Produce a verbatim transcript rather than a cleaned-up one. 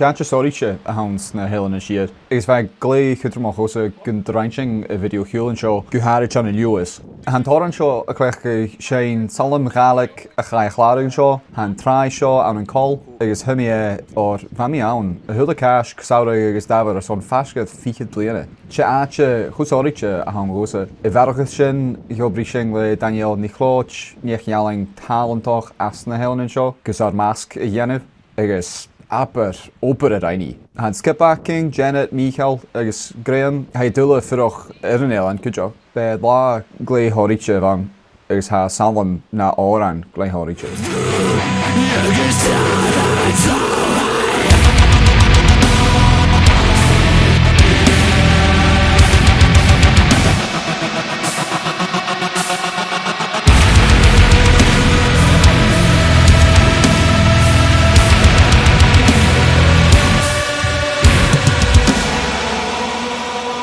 Àite sònraichte a th' anns na h-Eileanan Siar, agus bha e glè chudromach dhòmhsa gun do rinn sinn a' video-chiùil an seo, gu h-àraid ann an Leòdhas. Tha an t-òran seo a' cleachdadh seinn salm Ghàidhlig a chaidh a chlàradh an seo. Tha an tràigh seo ann an Col, agus thagh mi e oir bha mi ann a h-uile Càisg, samhradh agus Dàmhair airson faisg air fichead bliadhna. 'S e àite cho sònraichte a th' ann dhòmhsa. A bharrachd air sin, dh'obraich sinn le Danielle NicLeòid, neach-ealain tàlantach às na h-eileanan seo, gus ar masg a dhèanamh, agus abair obair a rinn i. Tha an sgioba againn, Janet, Mìcheal agus Graham, tha iad uile a' fuireach air an eilean cuideachd. B' e latha glè shònraichte a bh' ann, agus tha salm na h-òran glè shònraichte.